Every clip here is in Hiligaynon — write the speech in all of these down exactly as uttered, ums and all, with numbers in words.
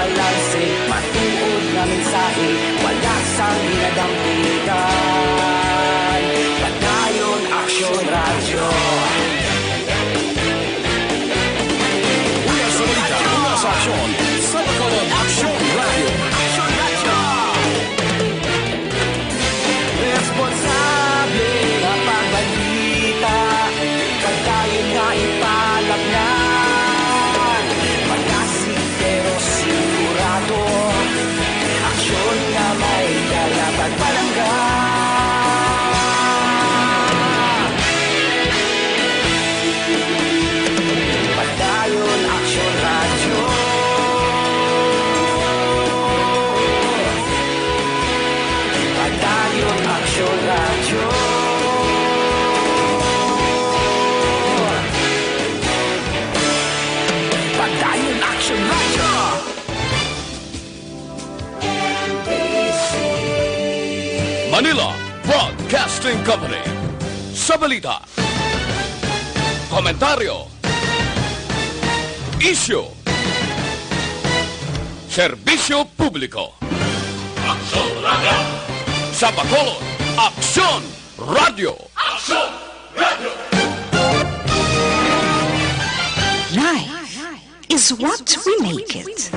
Balanse, matuod nga mensahe, wala sang ginadampigan. Padayon Aksyon Radyo. Una sa balita, una sa aksyon, sa Bacolod Aksyon Radyo. Aksyon Radyo. Responsable nga pagbalita, padayon nga ipalapnan. Magasig pero sigurado, aksyon nga may dala, pagpalangga. Padayon Aksyon Radyo. Padayon Aksyon Radyo. Padayon Aksyon Radyo. Manila Broadcasting Company. Sa balita, komentaryo, isyu, serbisyo publiko. Aksyon Radyo. Sa Bacolod, Aksyon Radyo. Aksyon Radyo. Life is what we make it.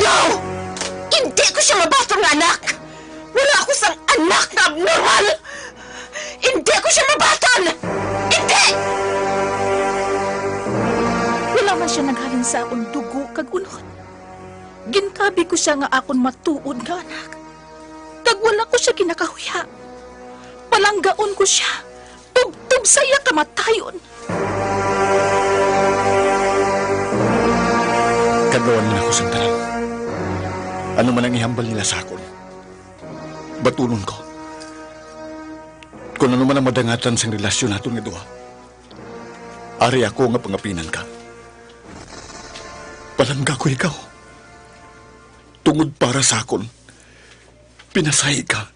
No! Hindi ko siya mabaton nga anak! Wala ako sang anak nga abnormal! Hindi ko siya mabaton! Hindi! Wala man siya naghalin sa akon dugo kag unod. Gintabi ko sia nga akon matuod nga anak, kag wala ko sia ginakahuya. Palanggaon ko sia tubtob sa iya kamatayon. Kagawan man ako sang tanan. Ano man ang ihambal nila sa akon, batunon ko. Kon ano man ang madangatan sang relasyon naton nga duha, ari ako nga pangapinan ka. Palangga ko ikaw. Tungod para sa akon, pinasahi ka.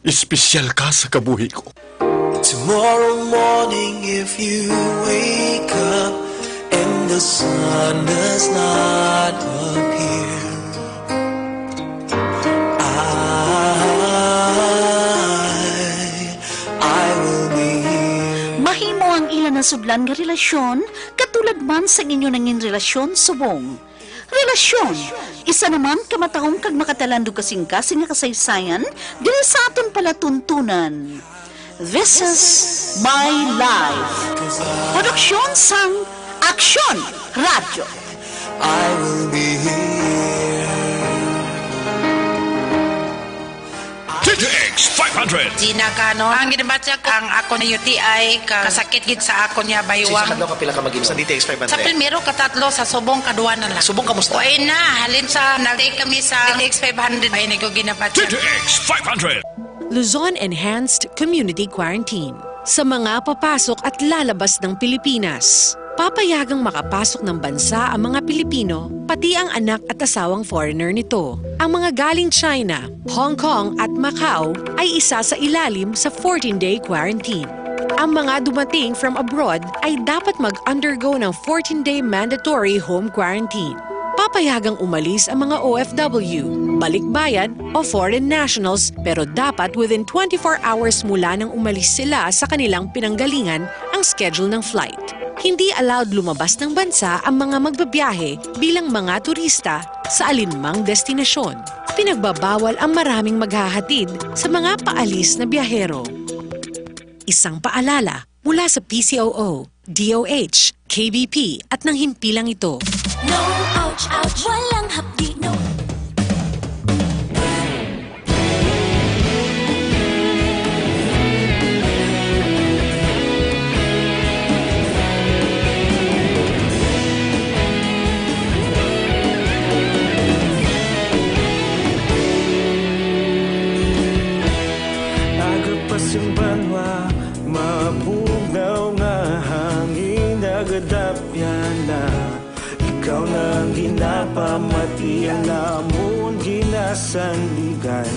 Espesyal ka sa kabuhi ko. Tomorrow morning, if you wake up and the sun does not appear, I, I will be here. Mahimo ang ila nasudlan nga relasyon, katulad man sang inyo nangin relasyon subong. Relasyon, isa naman ka matahom kag makatalandog kasing-kasing nga kasaysayan diri sa aton palatuntunan. This is My Life. Produksyon sang Aksyon Radyo. I will be here. D T X five hundred. Gina Cano. Ang ginabatya ko, ang akon U T I ka kasakit gid sa akon nga baywang. Sa isa ka adlaw, kapila ka mag-inom sa D T X five hundred? Sa primero, katatlo, sa subong, kadua na lang. Subong, kamusta? Way na, halin sa nag-take kami sa D T X five hundred, ay, nag-, ginabatya. D T X five hundred. Luzon Enhanced Community Quarantine. Sa mga papasok at lalabas ng Pilipinas, papayagang makapasok ng bansa ang mga Pilipino, pati ang anak at asawang foreigner nito. Ang mga galing China, Hong Kong at Macau ay isa sa ilalim sa fourteen-day quarantine. Ang mga dumating from abroad ay dapat mag-undergo ng fourteen-day mandatory home quarantine. Papayagang umalis ang mga O F W, balikbayan o foreign nationals, pero dapat within twenty-four hours mula nang umalis sila sa kanilang pinanggalingan ang schedule ng flight. Hindi allowed lumabas ng bansa ang mga magbabiyahe bilang mga turista sa alinmang destinasyon. Pinagbabawal ang maraming maghahatid sa mga paalis na biyahero. Isang paalala mula sa P C O O, D O H, K B P at ng himpilang ito. No, ouch, ouch, walang hapdi, no. Agapas ang banwa, mabugnaw nga hangin, nagadapya na. Ikaw na ang ginapamati, ang amon ginasandigan.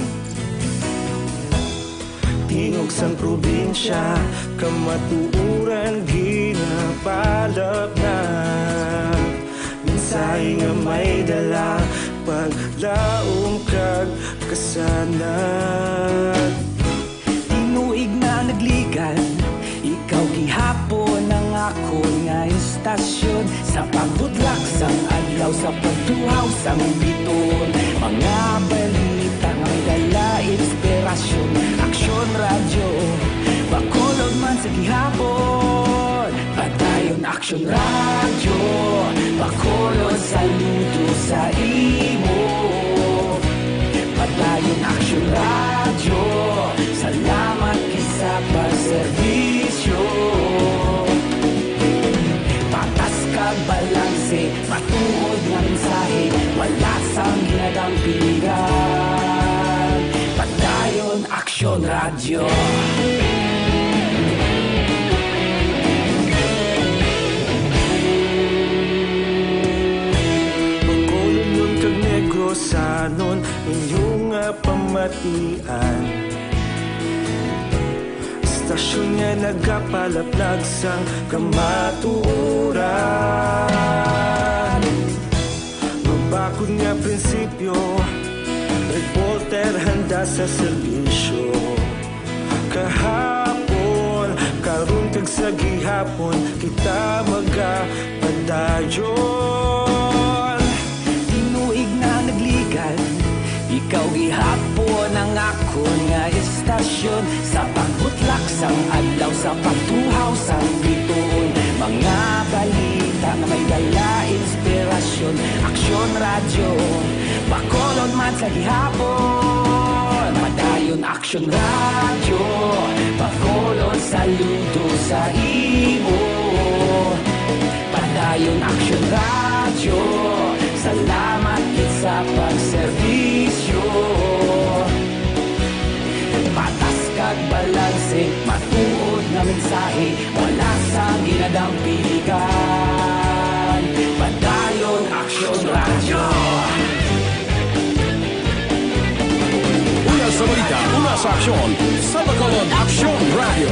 Tingog sang probinsya, Kamatuoran ginapalapnag, mensahe nga may dala, paglaom kag kasanag. Tinuig na nagligan, ikaw gihapon ang akon nga istasyon. Sa pagbudlak sang adlaw, sa pagtuhaw sang bituon, mga balita nga may dala inspirasyon. Aksyon Radyo, Bacolod man sa gihapon. Padayon Aksyon Radyo, Bacolod, saludo sa imo. Padayon Aksyon Radyo, salamat gid sa pagserbisyo. Patas kag balanse, matuod nga mensahe, wala sang ginadampigan. Padayon Aksyon Radyo. Bacolodnon kag Negrosanon, inyo nga pamatian. Istasyon nga nagapalaplag sang kamatuoran. Mabakod nga prinsipyo, reporter handa sa serbisyo. Kahapon, karon kag sa gihapon, kita magapadayon. Tinuig na nagligan, ikaw gihapon ang akon nga istasyon. Sa pagbutlak sang adlaw, sa pagtuhaw sang bituon, mga balita nga may dala inspirasyon. Aksyon Radyo, Bacolod man sa gihapon. Padayon Aksyon Radyo, Bacolod, saludo sa imo. Padayon Aksyon Radyo, salamat gid sa pagserbisyo. Patas kag balanse, matuod nga mensahe, wala sang ginadampigan. Padayon Aksyon Radyo. Una sa balita, una sa aksyon, sa Bacolod Aksyon Radyo.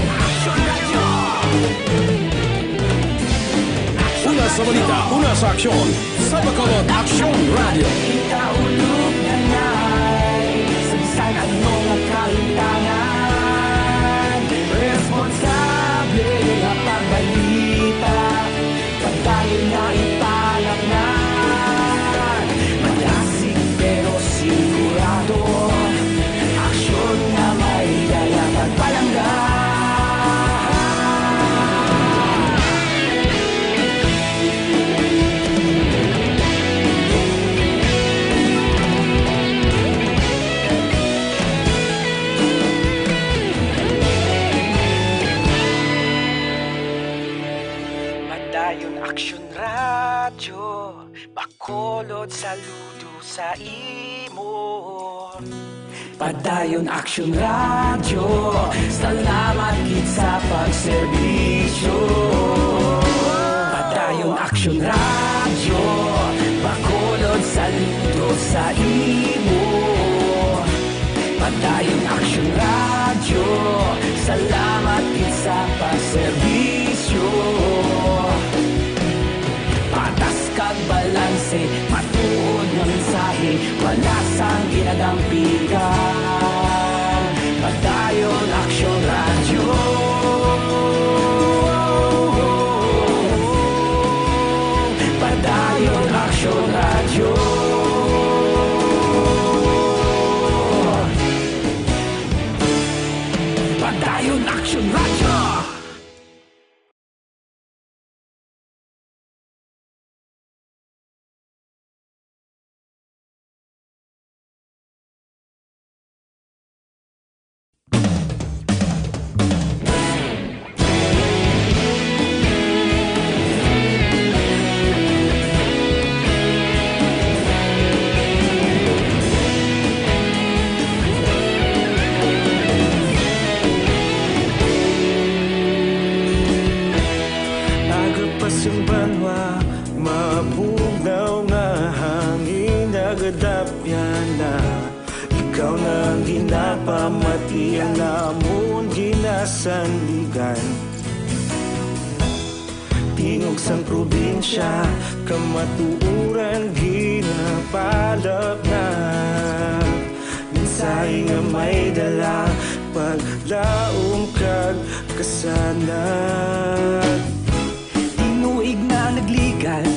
Una sa balita, una sa aksyon, sa Bacolod Aksyon Radyo. Kita ulog na nay, sa bisan ano nga kalimtangan, responsable nga pagbalita. Padayon nga ipalapngan, malasig pero sigurado, aksyon nga may dala pagpalangga. Padayon Aksyon Radyo, Bacolod, saludo sa imo. Padayon Aksyon Radyo, salamat gid sa pagserbisyo. Padayon Aksyon Radyo, Bacolod, saludo sa imo. Padayon Aksyon Radyo, salamat gid sa pagserbisyo. Patas kag balanse, matuod nga mensahe, wala sang ginadampigan. Padayon Aksyon Radyo. Padayon Aksyon Radyo. Padayon Aksyon Radyo. Aga pa sing banwa, mabugnaw nga hangin nagadapyan na. Ikaw na ang ginapamatian namon, gina- Sandigan. Tingog sang probinsya, kamatuoran ginapalapnag. Mensahe nga may dala, paglaom kag kasanag. Tinuig na nagligan,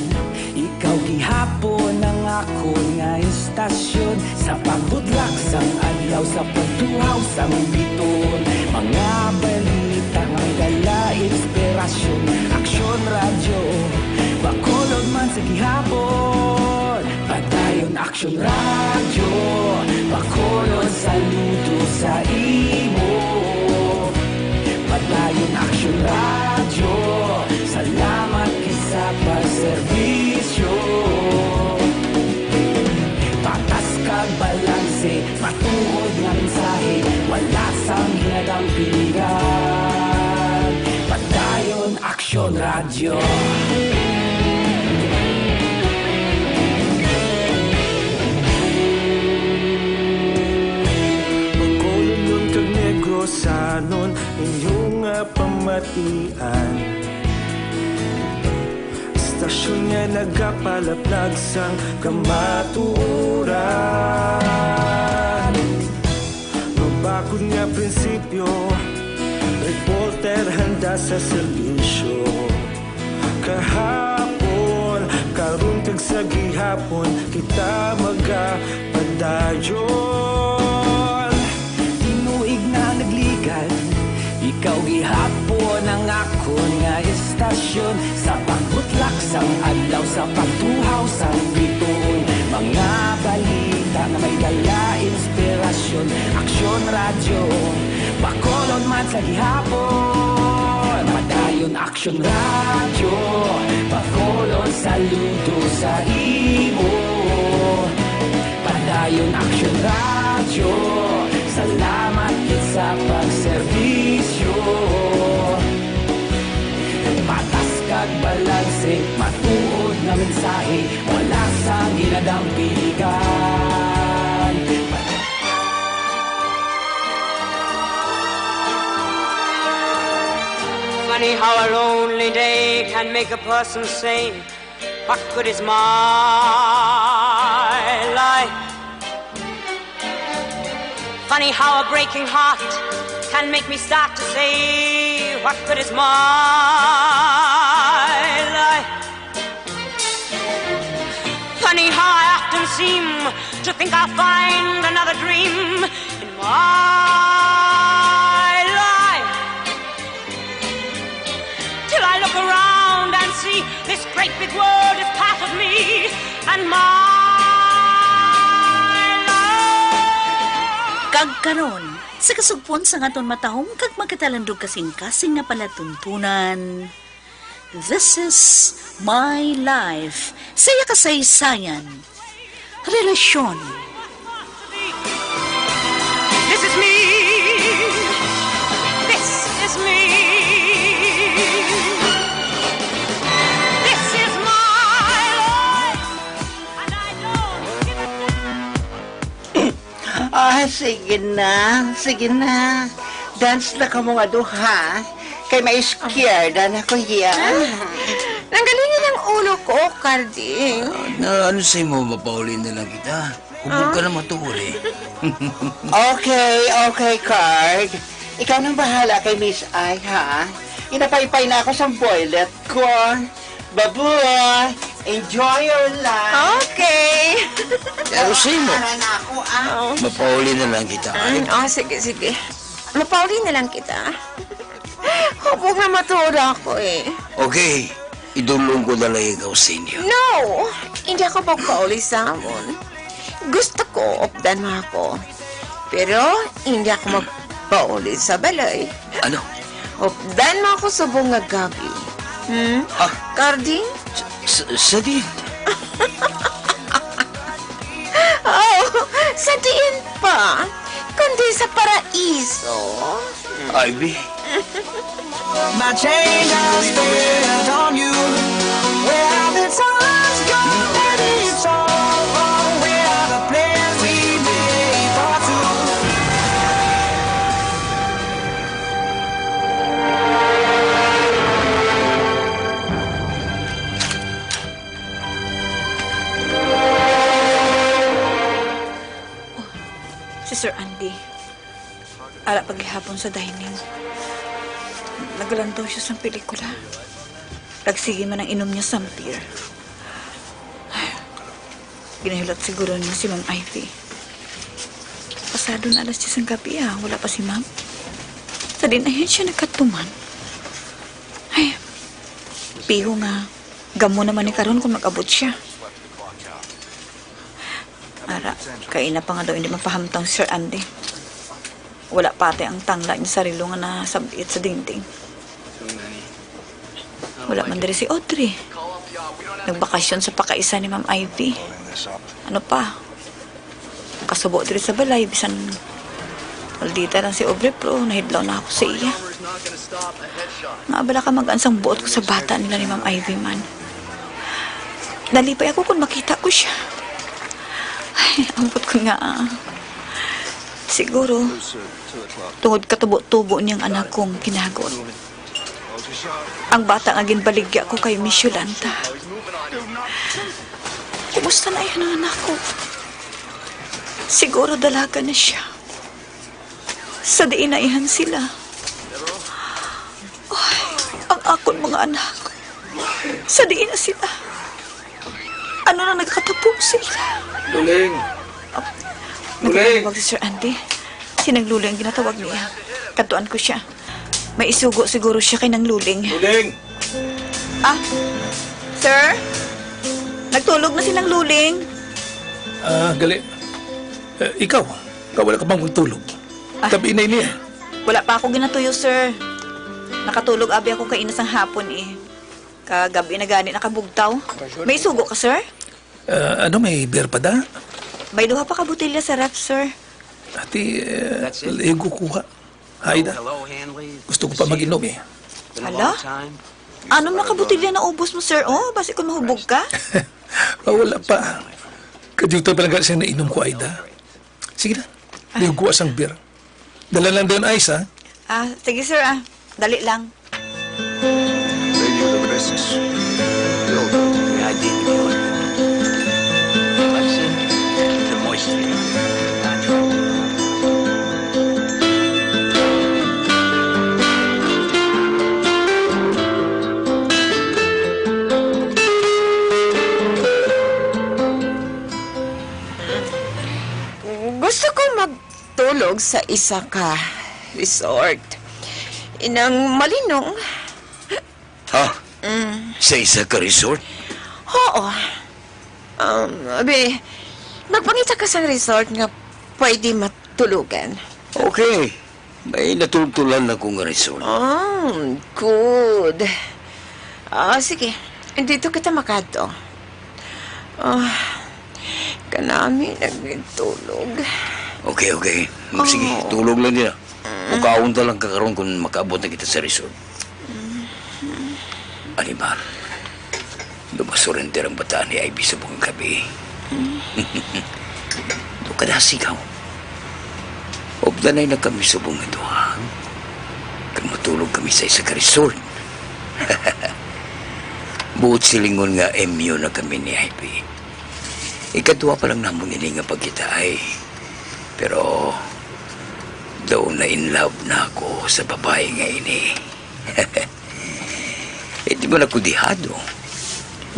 ikaw gihapon ang akon nga istasyon. Sa pagbutlak sang adlaw, sa pagtuhaw sang biton, mga balita nga may dala inspirasyon. Aksyon Radyo, Bacolod man sa gihapon. Padayon Aksyon Radyo, Bacolod, saludo sa imo. Padayon Aksyon Radyo, salamat gid sa pagserbisyo. Patas kag balanse, matuod nga mensahe, wala sang ginadampigan. Padayon Aksyon Radyo. Bacolodnon kag Negrosanon, inyo nga pamatian. Istasyon nga nagapalaplag sang kamatuoran. Mabakod nga prinsipyo, reporter handa sa serbisyo. Kahapon, karon kag sa gihapon, kita magapadayon. Tinuig na nagligan, ikaw gihapon ang akon nga istasyon. Sa pagbutlak sang adlaw, sa pagtuhaw sang bituon, mga balita nga may dala inspirasyon. Aksyon Radyo, Bacolod man sa gihapon. Padayon Aksyon Radyo, Bacolod, saludo sa imo. Padayon Aksyon Radyo, salamat gid sa pagserbisyo. Patas kag balanse, matuod nga mensahe, wala sang ginadampigan. Funny how a lonely day can make a person say, "What good is my life?" Funny how a breaking heart can make me start to say, "What good is my life?" Funny how I often seem to think I'll find another dream in my life. Till I look around and see this great big world is part of me and my life. Kag karon, sa kasugpon sang aton matahom kag magkatalandog kasing-kasing nga palatuntunan, This is My Life, sa iya kasaysayan, relasyon. This is me. This is me. This is my life. And I don't give a damn. Ah, sige na, sige na. Dance na kamo nga duha. Kay ma-scared na ko hiya. Nanggalingi ang ulo ko, Carding. Ah, na, ano sa imo, mapauli na lang kita. Hubog ka na matuod eh. Okay, okay, Card. Ikaw nang bahala kay Miss Ai, ha? Inapaypay na ako sa boylet ko. Babu, enjoy your life. Okay. Pero sa imo, para na ako, ah. Oh. Mapauli na lang kita, ay? Mm, oh, sige, sige. Mapauli na lang kita. Hubog na matuod ako, eh. Okay, idulong ko na lang ikaw sa inyo. No! Hindi ako magpauli sa amon. Gusto ko, updan mo ako. Pero, hindi ako magpauli sa balay. Ano? Updan mo ako subong nga gabi. Hmm? Ah. Carding? Sa, sa, sa diin? Oh, sa diin pa? Kundi sa paraiso. Ivy? My change I spent on you. Where the times go, maybe it's all wrong. Where are the plans we made for two? Sir Andy, ara pa gihapon sa dining. Nagalantaw siya sang pelikula. Nagsigi man ang inom niya sang beer. Ginahulat siguro niya si Ma'am Ivy. Pasado na alas diyes sang gabi, ah. Wala pa si Ma'am. Sa diin na siya nagkadto man. Ay, piho nga. Gamo naman ni karon kung mag-abot siya. Ara, kaina pa nga daw hindi mapahamtang si Sir Andy. Wala pati ang tangla niya sa relo nga nasab-it sa dingding. Wala man diri si Audrey. Nagbakasyon sa pakaisa ni Ma'am Ivy. Ano pa? Kasubo diri sa balay, bisan maldita lang si Aubrey, pero nahidlaw na ako sa iya. Nga bala ka mag-ansang buot ko sa bata nila ni Ma'am Ivy man. Nalipay ako kung makita ko siya. Ay, ambot ko nga, ah. Siguro, tungod katubo-tubo niyang anak kong kinagot. Ang bata nga ginbaligya ko kay Miss Yolanda. Kumusta na iya ang anak ko? Siguro dalaga na siya. Sa diin na iya sila? Ay, ang akon mga anak. Sa diin na sila? Ano na nagkatapos sa ila? Luling! Ah, Luling! Nagkatawag si Sir Andy. Si Nang Luling ang ginatawag niya. Kadtuan ko siya. May isugo siguro siya kay Nang Luling. Luling! Ah, sir? Nagtulog na si Nang Luling? Ah, gali. Eh, ikaw, ka wala ka bang magtulog? Ah. Gabi na ini, eh. Wala pa ako ginatuyo, sir. Nakatulog abi ako kaina sang hapon, eh. Kagabi na gani nakabugtaw. May sugo ka, sir? Ah, ano, may beer pa da? May duha pa ka botelya sa ref, sir. Ati, eh, That's it? Ligo kuha. Aida, Hello, Hanley. Gusto ko pa mag-inom, eh. Been a Hala? long time. Anong nakabotelya na ubos mo, sir? Oh, basi kung mahubog ka? Ah, wala pa. Kadiuta pa lang siya nainom ko, Aida. Sige na. Ligo kuha sang beer. Dala lang doon ice, ha? Ah, sige, sir, ah. Dali lang. Radio the business. Build. May I did yun. I've seen the moisture. Natural. Gusto ko magtulog sa isa ka resort. Inang malinong. Ha? Mm. Sa isa ka resort? Oo. Um, abi, magpangita ka sa resort nga pwede matulugan. Okay. May natultulan ako nga resort. Oh, good. Ah, sige. Dito kita makadto. Ah, kanami nagtulog. Okay, okay. Mm, sige, Oo. tulog lang din, ah. Mm. Mukaon ta lang ka karon kung makaabot na kita sa resort. Mm. Animal. Lumasurrender ang bataan ni Ivy subong ang gabi. Do ka na sigaw. Updanay na kami subong nga duha. Kag matulog kami sa isa ka resort. Buot silingon nga M U na kami ni Ivy. Ikadua pa lang namon ini nga pagkita ay. Pero daw na in love na ako sa babae nga ini. Eh, di man ako dihado.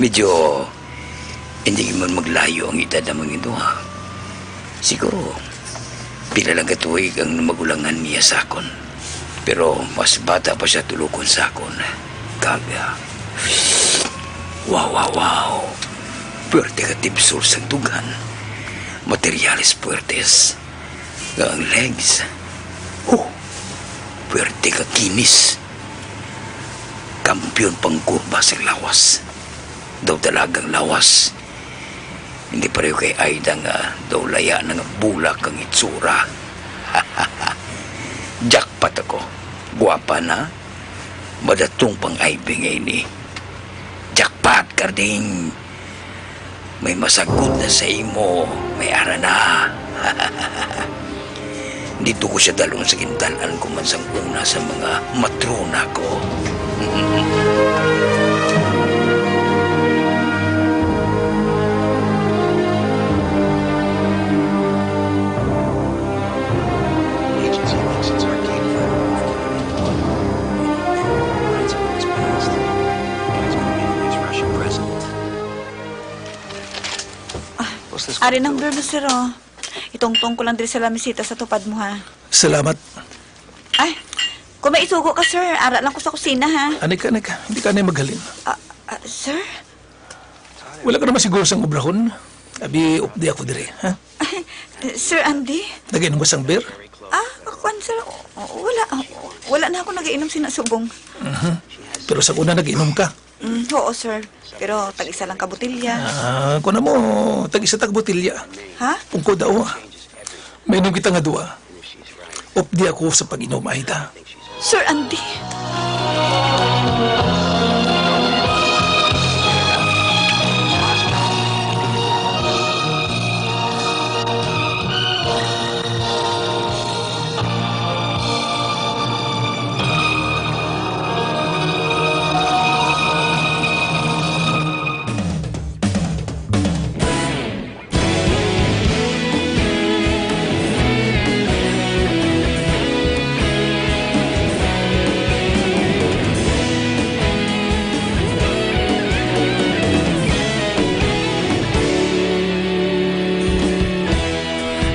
Medyo hindi man maglayo ang edad namon nga duha. Siguro, pila lang ka tuig ang magulangan niya sa akon. Pero mas bata pa siya tulukon sa akon. Kag, ah, wow, wow, wow. Puwerte ka tibsol sa dughan. Materyales puwertes. Nga ang legs, huh, puwerte ka kinis. Kampiyon pang kurba sa lawas. Daw dalagang lawas. Hindi pareho kay Aida nga daw laya na nga bulak ang itsura. Jackpot ako. Guwapa na. Madatong pang Ivy nga ini. Jackpot, Karding! May masagod na sa imo, may ara na. Dito ko siya dalon sa gindal-an ko man sang una sa mga matrona ko. Ari number mo, sir, oh. Itungtong ko lang diri sa lamisita sa tupad mo, ha? Salamat. Ay, kung may isugo ka, sir, ara lang ko sa kusina, ha? Anay ka, anay ka. Hindi ka anay maghalin. Ah, ah, sir? Wala ka naman siguro sang obrahon. Abi, updi ako diri, ha? Sir Andy? Nag-inom ka sang beer? Ah, kwan, sir. O, wala. Wala na ako nag-iinom sina subong. Mhm. Pero sa una, nag-inom ka. Mm, oo, sir. Pero tag-isa lang ka botelya. Ah, kuno mo, tag-isa tag botelya. Ha? Pungko daw, ah. Mainom kita nga duha. Updi ako sa pag-inom, Aida. Sir Andy.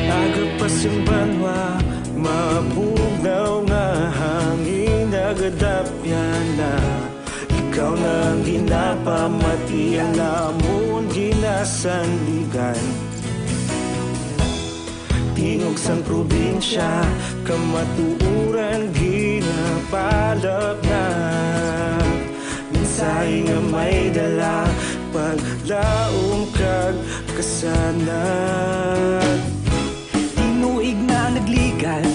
Aga pa sing banwa, mabugnaw nga hangin nagadapyan na. Ikaw na ang ginapamati, ang amon ginasandigan. Tingog sang probinsya, kamatuoran ginapalapnag. Mensahe nga may dala, paglaom kag kasanag. Tinuig na nagligad,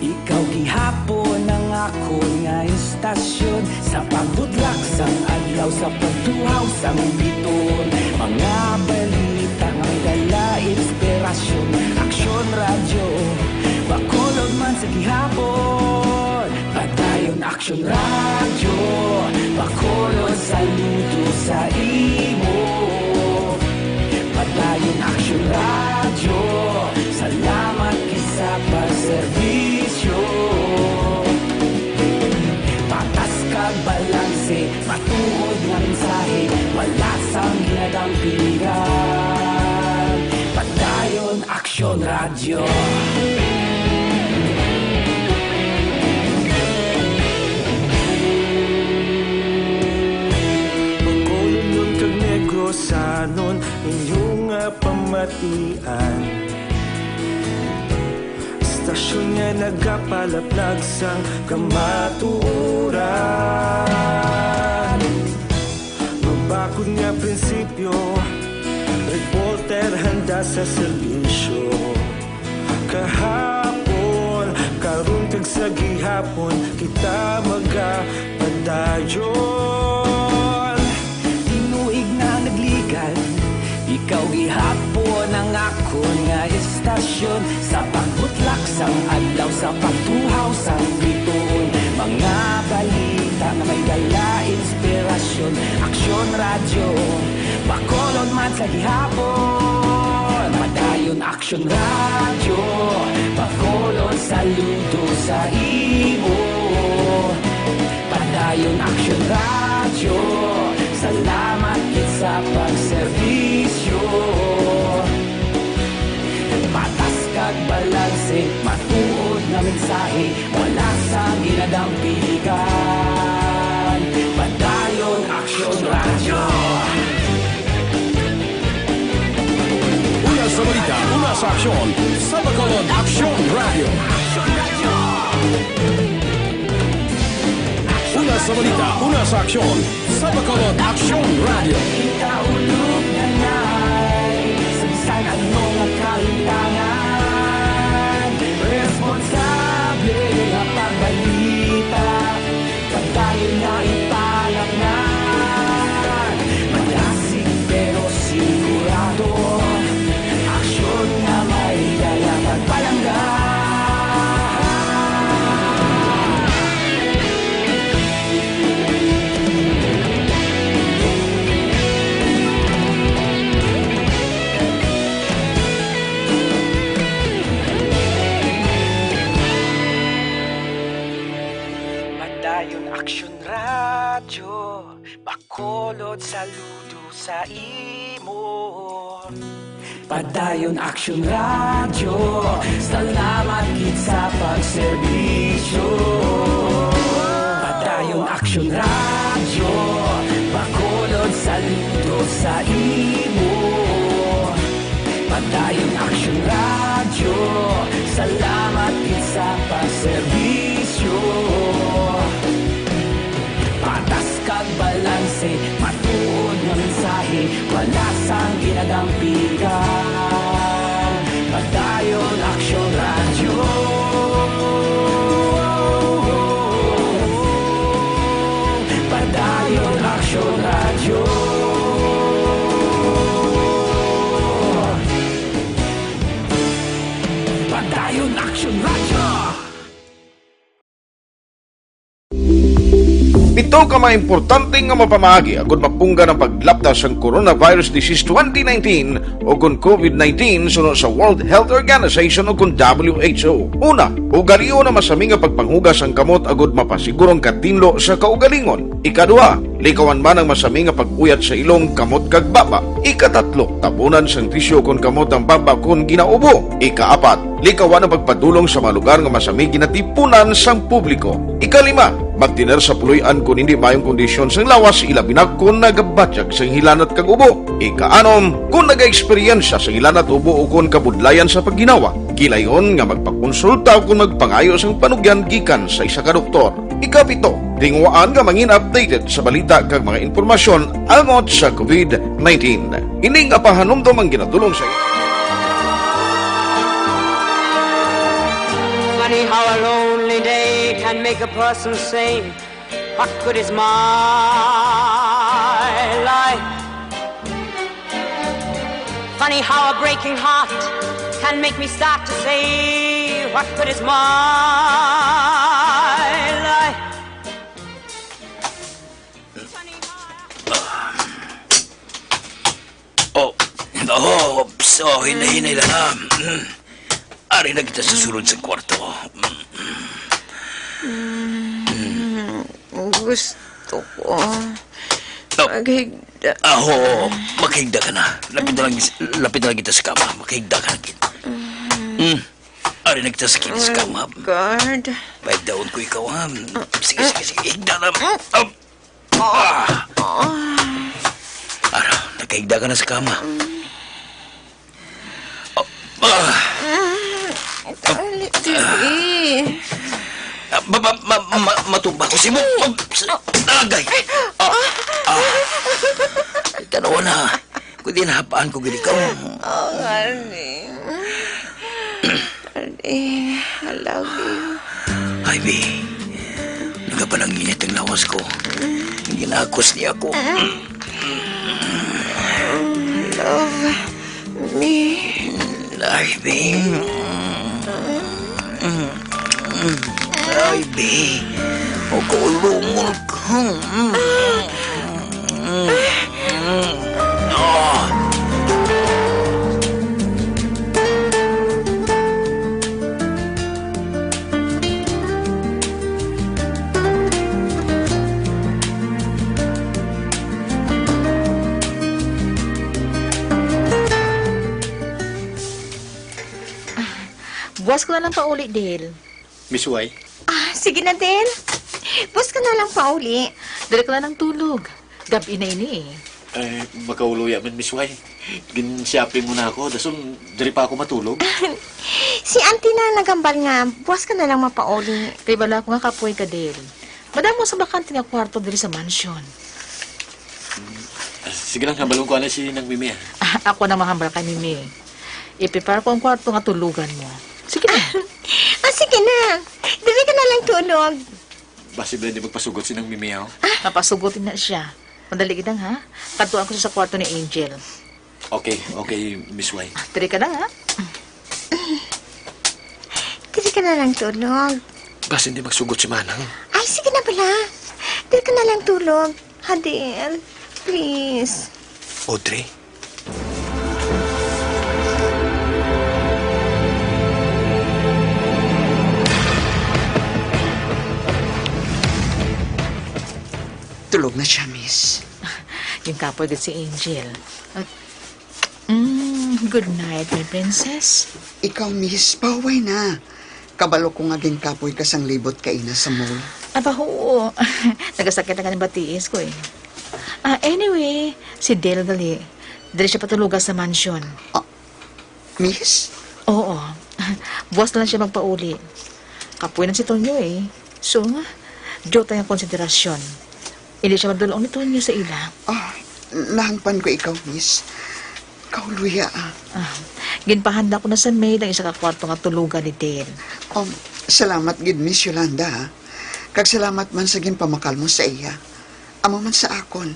ikaw gihapon ang akon nga istasyon. Sa pagbutlak sang adlaw, sa pagtuhaw sang bituon, mga balita nga may dala inspirasyon. Aksyon Radyo, Bacolod man sa gihapon. Padayon Aksyon Radyo, Bacolod, saludo sa imo. Padayon Aksyon Radyo, salamat gid sa pagserbisyo. Patas kag balanse, matuod nga mensahe, wala sang ginadampigan. Padayon Aksyon Radyo. Bacolodnon kag Negrosanon, inyo nga pamatian. Istasyon nga nagapalaplag sang kamatuoran. Mabakod nga prinsipyo, reporter handa sa serbisyo. Kahapon, karon kag sa gihapon, kita magapadayon. Tinuig na nagligad, ikaw gihapon ang akon nga istasyon. Sa pagbutlak sang adlaw, sa pagtuhaw sang bituon, mga balita nga may dala inspirasyon. Aksyon Radyo, Bacolod man sa gihapon. Padayon Aksyon Radyo, Bacolod, saludo sa imo. Padayon Aksyon Radyo, salamat gid sa pagserbisyo. Patas kag balanse, matuod nga mensahe, wala sang ginadampigan. Padayon Aksyon Radyo. Una sa balita, una sa aksyon, sa Bacolod Aksyon Radyo. Una sa balita, una sa aksyon, sa Bacolod Aksyon Radyo. Kita ulog na nay, sa bisan ano nga kalintangan, responsable nga pagbalita. Padayon na ipalapngan, malasig pero sigurado. Aksyon nga may dala pagpalangga. Padayon Aksyon Radyo, Bacolod, saludo sa imo. Padayon Aksyon Radyo, salamat gid sa pagserbisyo. Padayon Aksyon Radyo, Bacolod saludo sa imo. Padayon Aksyon Radyo, salamat gid sa pagserbisyo. Patas kag balanse, matuod nga mensahe, wala sang ginadampigan. Padayon Aksyon Radyo. Padayon Aksyon Radyo. Padayon Aksyon Radyo. Pito ka mga importante nga mapamaagi agud mapunggan ang paglapta sang coronavirus disease twenty nineteen o kon COVID nineteen suno sa World Health Organization o kon W H O. Una, ugalion ang masami nga pagpanghugas ang kamot agud mapasiguro ang katinlo sa kaugalingon. Ikaduha, likawan man ang masami nga pag-uyat sa ilong, kamot, kag baba. Ikatatlo, tabunan sang tisyu kon kamot ang baba kon ginaubo. Ikaapat, likawan ang pagpadulong sa mga lugar nga masami ginatipunan sang publiko. Ikalima, magtener sa puloy-an kon hindi maayong kondisyon sang lawas, ilabi na kon nagabatyag sang hilanat kag ubo. Ikaanom, kon nagaeksperyensya sang hilanat, ubo, o kon kabudlayan sa pagginawa, gilayon nga magpakonsulta o kon magpangayo sang panugyan gikan sa isa ka doktor. Ikapito, tinguhaan nga mangin updated sa balita kag mga impormasyon angot sa COVID nineteen. Ini nga pahanumdom ang ginadul-ong sa inyo. Funny how a lonely day can make a person sane. What good is my life? Funny how a breaking heart can make me start to say, what good is my life? Oh, oh, so, hinay-hinay lang, ha? Mm. Ari na kita sa sulod sa kwarto. Mm. Mm, gusto ko. Oh. Maghigda. Ah, oo. Maghigda ka na. Lapit na lang, lapit na lang kita sa kama. Maghigda ka na, kid. Mm. Ari na kita sa kid sa kama. Guard. Pahigdaon ko ikaw, ha? Sige, sige, sige. Higda na. Ah. Ah. Ara, nakahigda ka na sa kama. Mm. Ah. Dali, dali. Ah, ma, ma, ma, ma, matumba ko si mo. Agay. Ah. Ah. Tanawa na. Kundi nahapaan ko gid ikaw. Oh, honey. Honey, I love you. Ivy, nagapananginit ang lawas ko. Ginakos niya ako. Love me. Ivy. Ivy, makaulungon ka. Buwas ko na lang pauli, Del. Miss Wai? Ah, sige na, Del. Buwas ka na lang pauli. Dali ka na lang tulog. Gab-i na ini eh. Eh, makauluya man, Miss Wai. Gin-shopping muna ako. Dason, diri pa ako matulog. Si Auntie na nagambal nga, buwas ka na lang mapauli. Kay bala ko nga kapoy ka, Del. Madamo sa bakante nga kwarto diri sa mansion. Ah, sige lang, hambalon ko anay si Nang Mimi, ah. Ah, ako na mahambal kay Mimi. I-prepare ko ang kwarto nga tulugan mo. Sige na. Ah, sige na. Diri ka na lang tulog. Basi ba di magpasugot si Nang Mimi, oh? Ah. Mapasugot na siya. Madali gid lang, ha? Kadtuan ko siya sa kwarto ni Angel. Okay, okay, Miss Wai. Ah, diri ka lang, ha? Diri ka na lang tulog. Basi hindi magsugot si Manang. Ay, sige na pala. Diri ka na lang tulog. Hadil, please. Audrey? Tulog na siya, miss. Yung kapoy gid si Angel. At, mm, Good night, my princess. Ikaw, miss, pahuway na. Kabalo ko nga ginkapoy ka sang libot kaina sa mall. Aba, oo. Nagasakit na gani ba tiis ko eh. Ah, anyway, si Dale gali. Diri siya patuloga sa mansion. Ah, miss? Oo. Buwas na lang siya magpauli. Kapoy na si Tonyo eh. So, due ta ang konsiderasyon. Hindi siya madulong ni Tonyo sa ila. Ah, nahangpan ko ikaw, miss. Kauluya, ah. Ah, ginpahanda ko na sa maid ang isa ka kwarto nga tulugan ni Dale. Um, salamat gid, Miss Yolanda, ha. Kag salamat man sa ginpamakal mo sa iya. Amo man sa akon.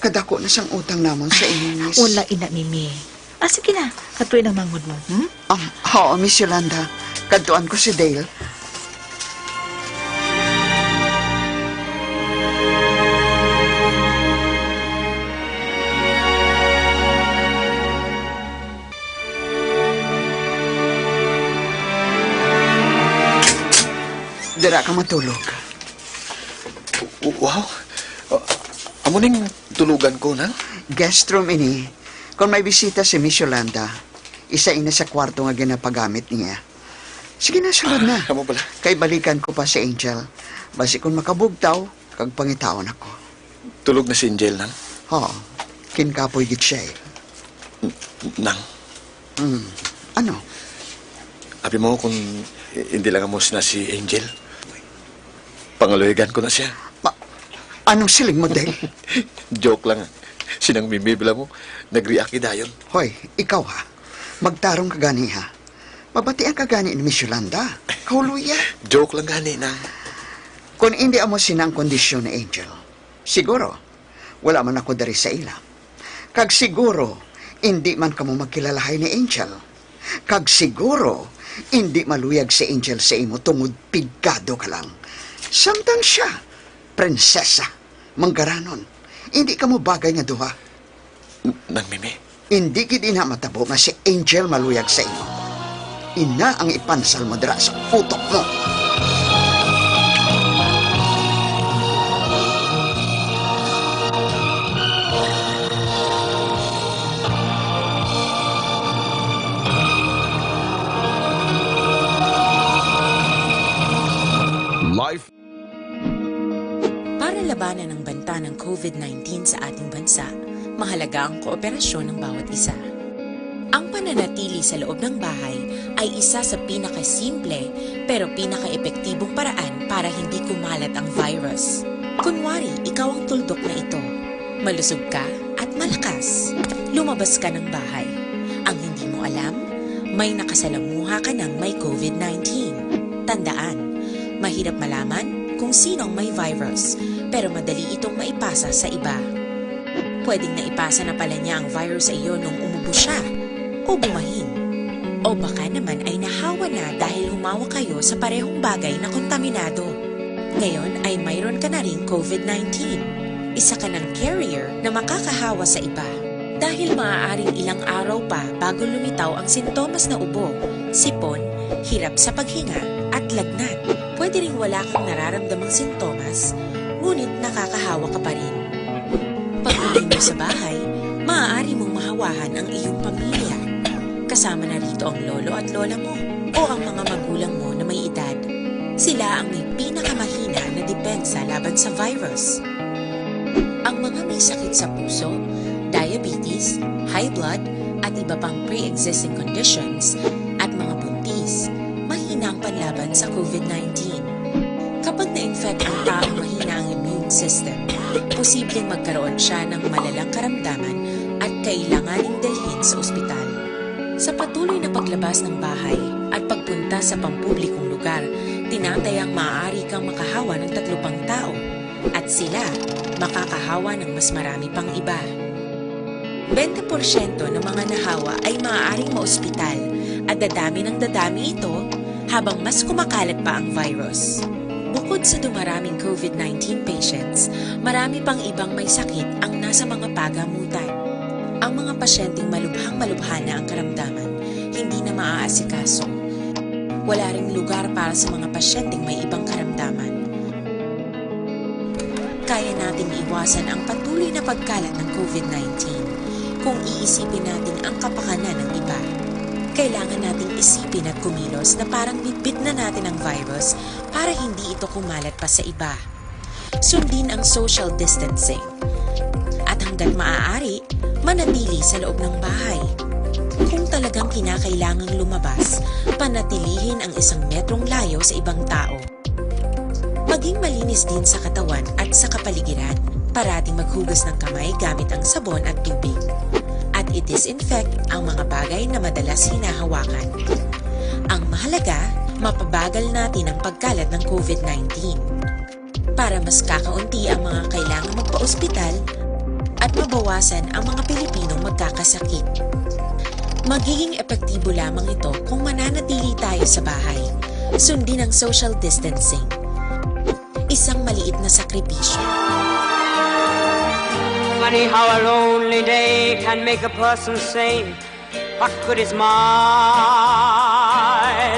Kadako na sang utang namon sa imo, miss. Wala ina, Mimi. Ah, sige na. Katuy ang manghod mo, hmm? Um, oo, Miss Yolanda. Kadtuan ko si Dale. Dira ka matulog. W-, wow. Ah, amo ning tulugan ko, Nang? Guest room ini. Kung may bisita si Miss Yolanda, isa ini sa kwarto nga ginapagamit niya. Sige na, sulod na. Ah, amo bala. Kay balikan ko pa si Angel. Basi kung makabugtaw, kag pangitaon ako. Tulog na si Angel, Nang? Oo. Kinkapoy gid siya, eh. N-, Nang? Hmm. Ano? Abi mo kung hindi lang amo sina si Angel, pangaluyagan ko na siya. Ma-, anong siling mo, Dale? Joke lang. Si Nang Mimi bala mo, nag-react dayon. Hoy, ikaw ha. Magtarong ka gani ha. Mabatian ka gani ni Miss Yolanda. Kauluya. Joke lang gani, Nang. Kung hindi amo sina ang kondisyon ni Angel, siguro, wala man ako diri sa ila. Kag siguro, indi man kamo magkilalahay ni Angel. Kag siguro, indi maluyag si Angel sa imo tungod pigado ka lang. Samtang siya, prinsesa, manggaranon. Indi kamo bagay nga duha. N-, Nang Mimi. Indi gid ina matabo nga si Angel maluyag sa imo. Ina ang ipansal mo dira sa utok mo. Life. Para labanan ang banta ng COVID nineteen sa ating bansa, mahalaga ang kooperasyon ng bawat isa. Ang pananatili sa loob ng bahay ay isa sa pinakasimple pero pinakaepektibong paraan para hindi kumalat ang virus. Kunwari, ikaw ang tuldok na ito. Malusog ka at malakas. Lumabas ka ng bahay. Ang hindi mo alam, may nakasalamuha ka ng may COVID nineteen. Tandaan, mahirap malaman kung sino ang may virus, pero madali itong maipasa sa iba. Pwedeng naipasa na pala niya ang virus sa iyo nung umubo siya o bumahin. O baka naman ay nahawa na dahil humawak kayo sa parehong bagay na kontaminado. Ngayon ay mayroon ka na ring COVID nineteen. Isa ka ng carrier na makakahawa sa iba. Dahil maaaring ilang araw pa bago lumitaw ang sintomas na ubo, sipon, hirap sa paghinga, at lagnat. Pwede ring wala kang nararamdamang sintomas, ngunit nakakahawa ka pa rin. Pag-uwi mo sa bahay, maaari mong mahawahan ang iyong pamilya. Kasama na rito ang lolo at lola mo o ang mga magulang mo na may edad. Sila ang may pinakamahina na depensa laban sa virus. Ang mga may sakit sa puso, diabetes, high blood, at iba pang pre-existing conditions, at mga buntis, mahina ang panlaban sa COVID nineteen. Kapag na-infect ang taong mahina ang immune system, posibleng magkaroon siya ng malalang karamdaman at kailanganing dalhin sa ospital. Sa patuloy na paglabas ng bahay at pagpunta sa pampublikong lugar, tinatayang maaari kang makahawa ng tatlo pang tao at sila makakahawa ng mas marami pang iba. Bente porsyento ng mga nahawa ay maaaring maospital at dadami ng dadami ito habang mas kumakalat pa ang virus. Bukod sa dumaraming COVID nineteen patients, marami pang ibang may sakit ang nasa mga pagamutan. Ang mga pasyenteng malubhang-malubha na ang karamdaman, hindi na maaasikaso. Wala ring lugar para sa mga pasyenteng may ibang karamdaman. Kaya nating iwasan ang patuloy na pagkalat ng COVID nineteen. Kung iisipin natin ang kapakanan ng iba, kailangan nating isipin at kumilos na parang bitbit na natin ang virus para hindi ito kumalat pa sa iba. Sundin ang social distancing. At hanggat maaari, manatili sa loob ng bahay. Kung talagang kinakailangang lumabas, panatilihin ang isang metrong layo sa ibang tao. Maging malinis din sa katawan at sa kapaligiran. Parating maghugas ng kamay gamit ang sabon at tubig. At i-disinfect ang mga bagay na madalas hinahawakan. Ang mahalaga, mapabagal natin ang pagkalat ng COVID nineteen. Para mas kakaunti ang mga kailangang magpa-ospital at mabawasan ang mga Pilipinong magkakasakit. Magiging epektibo lamang ito kung mananatili tayo sa bahay. Sundin ang social distancing. Isang maliit na sakripisyo. Funny how a lonely day can make a person sane. What good is my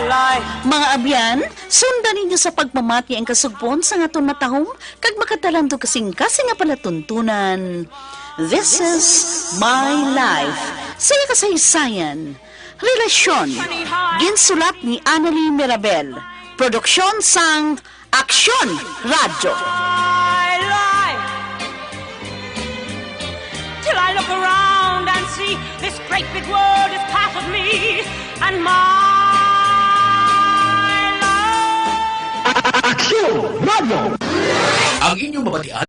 life? Mga abyan, sundan ninyo sa pagpamati ang kasugpon sang aton matahom kag makatalantog kasing-kasing nga palatuntunan. This is My Life. Saya kasaysayan. Relasyon. Ginsulat ni Annalie Mirabel. Produksyon sang Aksyon Radyo. My life. Till I look around and see this great big world is part of me and my love. Aksyon Radyo. Ang inyong mabatian